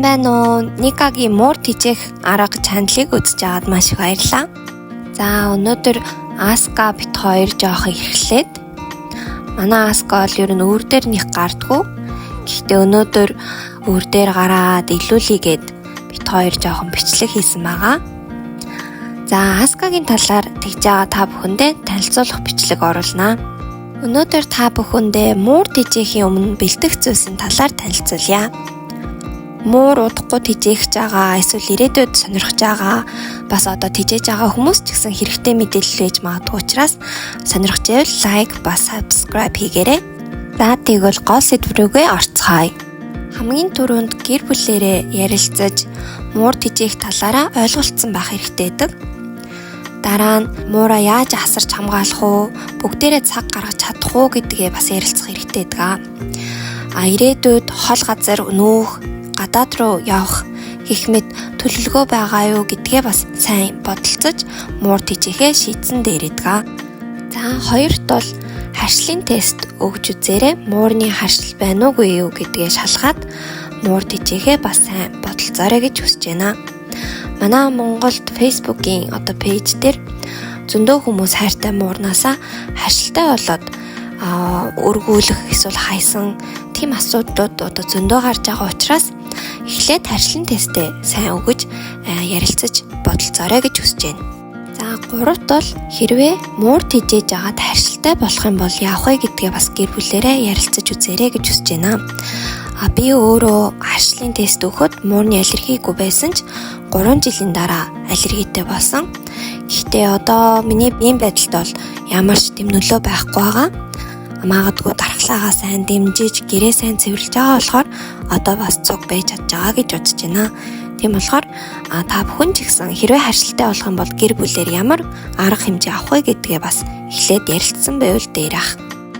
Сайн байна уу? Никагийн муур тэжээх арга чаналыг үзэж аваад маш их баярлалаа. За, өнөөдөр Аска бид хоёр жоохон эрхлээд, манай Аска бол ер нь өвөр дээр них гардггүй. Гэхдээ өнөөдөр өвөр дээр гараад илүүлийгээд бид хоёр жоохон бичлэг хийсэн байгаа. За, Аскагийн талаар тэгж байгаа та бүхэндээ танилцуулах бичлэг оруулнаа. Өнөөдөр та бүхэндээ муур тэжээхийн өмнө бэлдэх зүйлсийн талаар танилцуулъя. Муур удахгүй тэжээх байгаа, эсвэл ирээдүйд сонирхож байгаа, бас одоо тэжээж байгаа хүмүүс ч гэсэн хэрэгтэй мэдээлэл байж магадгүй учраас сонирхож байвал like бас subscribe хийгээрэй. За, тэгвэл гол сэдэв рүүгээ орцгоё. Хамгийн түрүүнд гэр бүлээрээ ярилцаж, муур тэжээх талаараа ойлголцсон байх хэрэгтэй байдаг. Дараа нь муураа яаж асарч хамгаалах уу, бүгдээрээ цаг гаргаж чадах уу гэдгээ бас ярилцах хэрэгтэй байдаг. А ирээдүйд хол газар нүүх, гадаад руу явах гэх мэт төлөвлөгөө байгаа юу гэдгээ бас сайн бодолцож муур тэжээхээ шийдсэн дээр байдаг. За, хоёрт бол харшлын тест өгж үзээрэй. Муурны харшил байна уугүй юу гэдгээ шалгаад муур тэжээхээ бас сайн бодолцоорой гэж хүсэж байна. Манай Монголд Facebook-ийн одоо page дээр зөндөө хүмүүс хайртай муурнаасаа харшилтай болоод өргүүлэх эсвэл хайсан тийм асуудлууд одоо зөндөө гарч байгаа учраас эхлээд харшлын тестээ сайн өгөж, ярилцаж бодолцоорой гэж хүсэж байна. За, гуравт бол хэрвээ муур тэжээж агаад харшилтай болох юм бол яах вэ гэдгээ бас гэр бүлээрээ ярилцаж үзээрэй гэж хүсэж байна. А би өөрөө харшлын тест өгөхөд муурны аллергигүй байсан ч 3 жилийн дараа аллергитэй болсон. Гэхдээ одоо миний биеийн байдалд бол ямар ч тийм нөлөө байхгүй байгаа. Магадгүй дархлаагаа сайн дэмжиж, гэрээ сайн цэвэрлж байгаа болохоор одоо бас цуг байж чадж байгаа гэж бодож байна. Тийм болохоор та бүхэн ч гэсэн хэрвээ харшилтай болох юм бол гэр бүлээр ямар арга хэмжээ авах вэ гэдгээ бас эхлээд ярилцсан байвал дээр ах.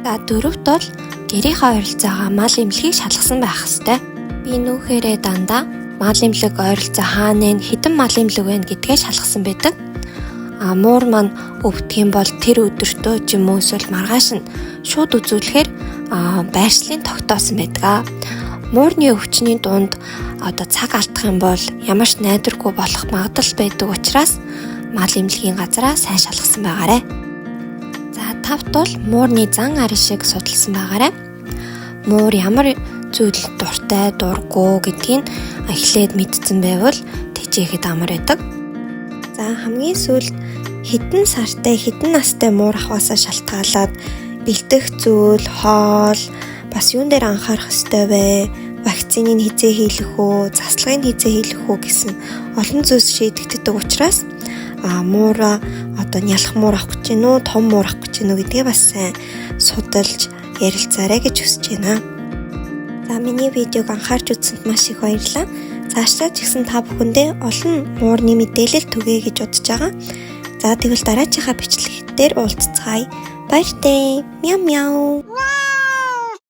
За, дөрөвт бол гэрийнхээ ойролцоогоо мал эмнэлгийг шалгасан байх ёстой. Би нүүхээрээ дандаа мал эмнэлэг ойролцоо хаана нэ, хэдэн мал эмнэлэг байна гэдгээ шалгасан байдаг. А муур маань өвдөх юм бол тэр өдөртөө ч юм уу эсвэл маргааш нь шууд үзүүлэхээр байршлын тогтоосон байдаг. Муурны өвчний дунд одоо цаг алдах юм бол ямар ч найдваргүй болох магадлал байдаг учраас мал эмнэлгийн газараа сайн шалгасан байгаарай. За, тавт бол муурны зан аршиг судалсан байгаарай. Муур ямар зүйл дуртай, дургүй гэдгийг эхлээд мэдсэн байвал тэжээхэд амар байдаг. За, хамгийн сүүлд хэдэн сартай, хэдэн настай муур авахаасаа шалтгаалаад бэлдэх зүйл, хоол, бас юун дээр анхаарах ёстой вэ? Вакциныг хэзээ хийлгэх үү, заслагыг хэзээ хийлгэх үү гэсэн олон зүйлс шийдэгддэг учраас муура одоо нялх муур авах гэж гинүү, том муур авах гэж гинүү гэдгээ бас сайн судалж ярилцаарай гэж хүсэж байна. За, миний видеог анхаарч үзсэнд маш их баярлалаа. Цаашдаа ч гэсэн та бүхэндээ олон муурны мэдээлэл түгээе гэж бодож байгаа. За, тэгвэл дараачихаа бичлэг дээр уулзацгаая. Баяртай. Мяу мяу.